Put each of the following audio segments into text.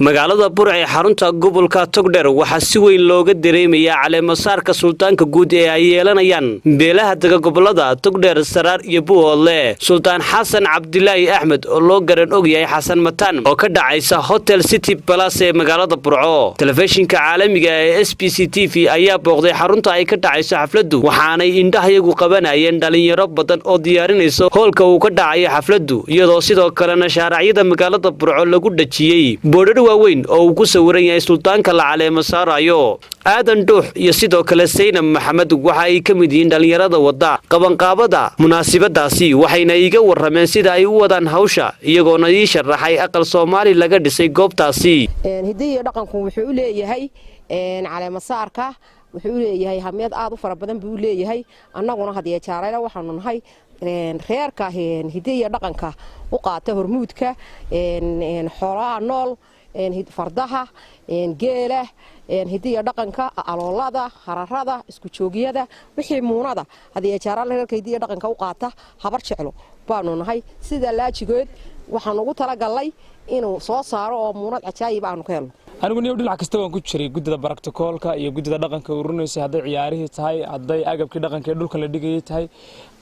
Magaalada Burc ee xarunta gobolka Togdheer waxaa si weyn looga dareemayaa caleemasaarka suldaanka guud ee ay yeelanayaan beelaha dega gobolada Togdheer, Saraar iyo Buuhoodle, Suldaan Xasan Cabdilaahi Axmed oo loo garan og yahay Xasan Mataan, oo ka dhacaysa Hotel City Palace ee magaalada Burco. Telefishinka caalamiga ee SBC TV ayaa booqday xarunta ay ka dhacayso xafladdu, waxaanay indhahayagu qabanayeen dhalinyaro badan oo diyaarinayso hoolka uu ka dhacayo xafladdu, iyadoo sidoo kalena shaaracyada magaalada Burco lagu dhajiyey boodhar waaweyn oo uu ku sawiran yahay suldaanka la caleemo saarayo. Aadan Dhuux iyo sidoo kale Saynab Maxamed waxa ay ka mid yihiin dhallinyarada wadda qabanqaabada munaasibadaasi, waxayna iiga warrameen sida ay u wadaan hawsha, iyagoona ii sharaxay aqal Soomaali laga dhisay goobtaasi. Hidihi iyo dhaqanku wuxuu u leeyahay caleemasaarka, wuxuu u leeyahay hamiyad aad u fara badan buu u leeyahay. Annaguna hadiye jaarayna waxaanu nahay reerka hidihi iyo dhaqanka u qaata hormuudka xoolaha nool, fardaha, geela, hidiya dhaqanka, aloolada, hararada, isku joogyada, wixii muunada. Hadiye jaaraal reerka hidiya dhaqanka u qaata Habar Jeclo baanu nahay. Sida laajigood waxaan ugu talagalnay inuu soo saaro oo muunad cajaayib aanu ka helno. Anigu niyow dhinac kasta waan ku jiray, guddida baroktokoolka iyo guddida dhaqanka ururinaysa, hadday ciyaarihii tahay, hadday agabkii dhaqanka ee dhulka la dhigayay tahay,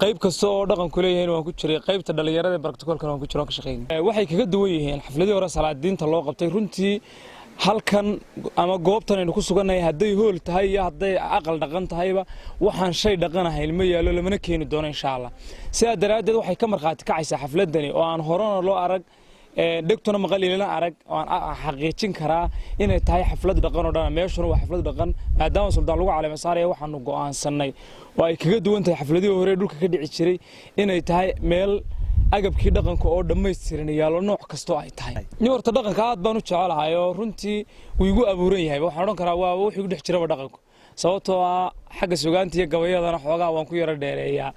qayb kasta oo dhaqanku leeyahayna waan ku jiray. Qaybta dhallinyarada ee baroktokoolkana waan ku jiray, waan ka shaqeynay. Waxay kaga duwan yihiin xafladihii hore salaadiinta loo qabtay runtii halkan ama goobtan aynu ku sugannahay, hadday hool tahay iyo hadday aqal dhaqan tahayba, waxaan shay dhaqanahayn ma yaallo, lamana keeni doono, insha Allah. Sidaa daraaddeed waxay ka markhaati kacaysaa xafladani oo aan horena loo arag, dhegtuna maqalilana arag, oo aan xaqiijin karaa inay tahay xaflad dhaqan oo dhan. Meeshuna waa xaflad dhaqan maadaama suldaan lagu caleema saaraya. Waxaanu go'aansannay oo ay kaga duwan tahay xafladihii hore dhulka ka dhici jiray inay tahay meel agabkii dhaqanka oo dhammaystiran yaallo, nooc kastoo ay tahay. Ni horta dhaqanka aad baan u jecelahay oo runtii wuu igu abuuran yahay. Waxaan odhan karaa waa wuxuu igu dhex jiraba dhaqanku, sababtoo ah xagga sugaanta iyo gabayadana xoogaa waan ku yaro dheereeyaa.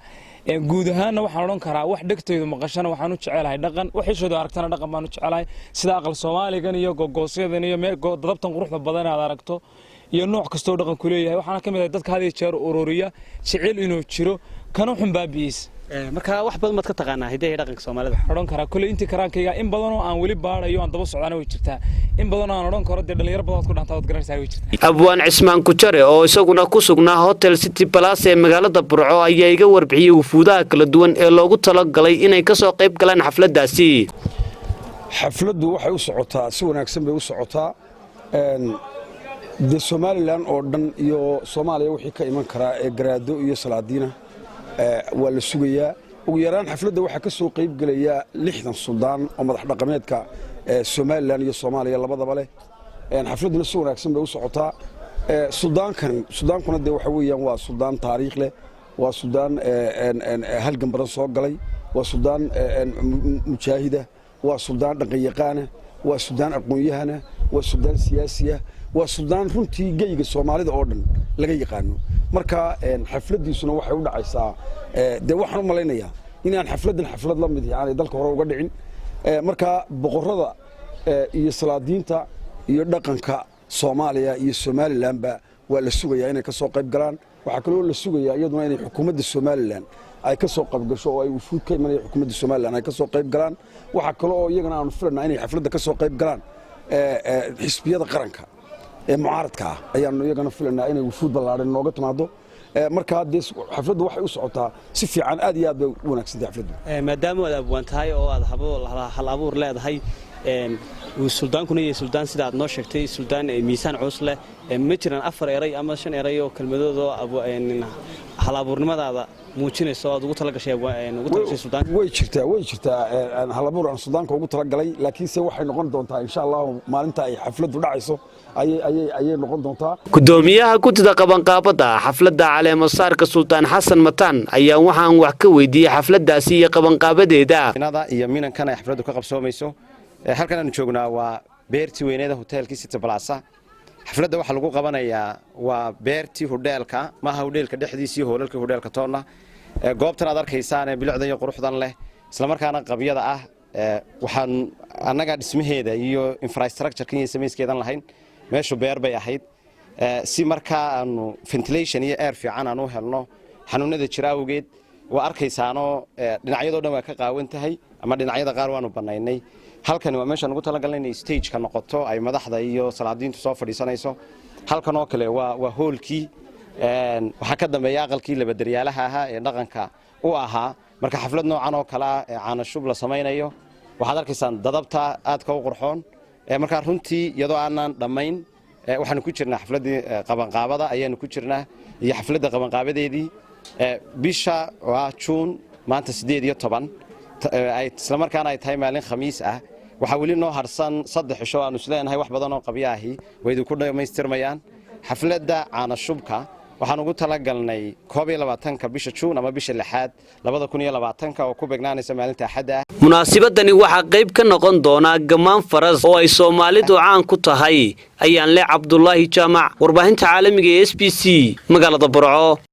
Guud ahaanna waxaan odhan karaa wax dhegtaydu maqashana waxaan u jecelahay dhaqan, wax ishoodu aragtana dhaqan baan u jecelahay, sida aqal Soomaaligan iyo gogoosyadan iyo dadabtan quruxda badan aad aragto iyo nooc kastoo dhaqanku leeyahay. Waxaana ka mid ahay dadka had iyo jeer ururiya, jecel inuu jiro kana xun baabi'iis. Marka wax badan baad ka taqaanaa hidaha iyo dhaqanka Soomaalida? Waxaan odhan karaa kolley intii karaankayga, in badanoo aan weli baadhayo, aan daba socdaana way jirtaa, in badanoo aan odhan karo dee dhalinyaro badan ood ku dhantaa waad garanaysaa way jirtaa. Abwaan Cismaan Kujare oo isaguna ku sugnaa Hotel City Palace ee magaalada Burco ayaa iga warbixiyey wufuudaha kala duwan ee loogu talagalay inay ka soo qayb galaan xafladdaasi. Xafladdu waxay u socotaa si wanaagsan bay u socotaa. Dee Somaliland oo dhan iyo Soomaaliya wixii ka iman karaa ee garaado iyo salaadiina waa la sugayaa. Ugu yaraan xafladda waxaa ka soo qayb gelaya 60 suldaan oo madax dhaqameedka Somaliland iyo Soomaaliya labadaba leh. Xafladduna si wanaagsan bay u socotaa. Suldaankan, suldaankuna dee waxa weeyaan waa suldaan taariikh leh, waa suldaan halgan badan soo galay, waa suldaan mujaahida, waa suldaan dhaqanyaqaana, waa suldaan aqoon-yahana, waa suldaan siyaasiya, waa suldaan runtii geyga Soomaalida oo dhan laga yaqaano. Marka xafladdiisuna waxay u dhacaysaa, dee waxaan u malaynayaa inaan xafladdan xaflad la mid aanay dalka hore uga dhicin. Marka boqorrada iyo salaadiinta iyo dhaqanka Soomaaliya iyo Somalilandba waa la sugayaa inay ka soo qayb galaan. Waxaa kaloo la sugayaa iyaduna inay xukuumadda Somaliland ay ka soo qayb gasho oo ay wufuud ka imanaya xukuumadda Somaliland ay ka soo qayb galaan. Waxaa kale oo iyagana aanu filanaa inay xafladda ka soo qayb galaan xisbiyada qaranka ee mucaaradka ah ayaanu iyagana filanaa inay wufuud ballaadhan nooga timaado. Markaa dee xafladdu waxay u socotaa si fiican, aad iyo aad bay u wanaagsantahay xafladdu. Maadaama aad abwaan tahay oo aad hal abuur leedahay, uu suldaankuna yahay suldaan, sida aad noo sheegtay, suldaan miisaan culus leh, ma jiraan afar eray ama shan eray oo kelmadoodoo hal abuurnimadaada muujinayso oo aad ugu talagashay suldaanka? Way jirtaa, way jirtaa hal abuur aan suldaanka ugu talagalay, laakiinse waxay noqon doontaa, insha Allahu, maalinta ay xafladdu dhacayso ayay noqon doontaa. Gudoomiyaha guddida qabanqaabada xafladda caleemasaarka Sultaan Xasan Mataan ayaa waxaan wax ka weydiiyey xafladdaasi iyo qabanqaabadeeda. Iyo minankan ay xafladdu ka qabsoomayso, halkan aanu joognaa waa beertii weyneeda hoteelkii City Plaza. Xafladda waxaa lagu qabanayaa waa beertii hudheelka, maaha hudheelka dhexdiisii, hoolalkii hudheelka toonna. Goobtan aad arkaysaan ee bilicdan iyo quruxdan leh, islamarkaana qabyada ah, waxaan annaga dhismaheeda iyo infrastructure iyo samayskeedan lahayn. Meeshu beer bay ahayd. Si markaa aanu ventilation iyo air fiican aan u helno xanuunada jira awgeed, waa arkaysaanoo dhinacyadoo dhan waa ka qaawan tahay ama dhinacyada qaar waanu bannaynay. Halkani waa meeshaan ugu talagalnay inay stageka noqoto, ay madaxda iyo salaadiintu soo fadhiisanayso. Halkan oo kale waa hoolkii. Waxaa ka dambeeya aqalkii labadaryaalaha ahaa ee dhaqanka u ahaa. Marka xaflad noocan oo kale ah ee caanashub la samaynayo, waxaad arkaysaan dadabta aadka u qurxoon. Markaa runtii iyadoo aanan dhammayn, waxaanu ku jirnaa xafladdii qabanqaabada ayaanu ku jirnaa iyo xafladda qabanqaabadeedii. Bisha waa Juun, maanta 18, islamarkaana ay tahay maalin Khamiis ah. Waxaa weli noo harsan 3 cisho. Aanu isleenahay wax badan oo qabyo ahi way idinku dhammaystirmayaan. Xafladda caanashubka waxaan ugu talagalnay 21-ka bisha Juun ama bisha lixaad 2020-ka, oo ku beegnaanaysa maalinta Axadda ah. Munaasibadani waxaa qayb ka noqon doona gammaan faras oo ay Soomaalidu caan ku tahay. Ayaan le Cabdulaahi Jaamac, warbaahinta caalamiga ee SBC, magaalada Burco.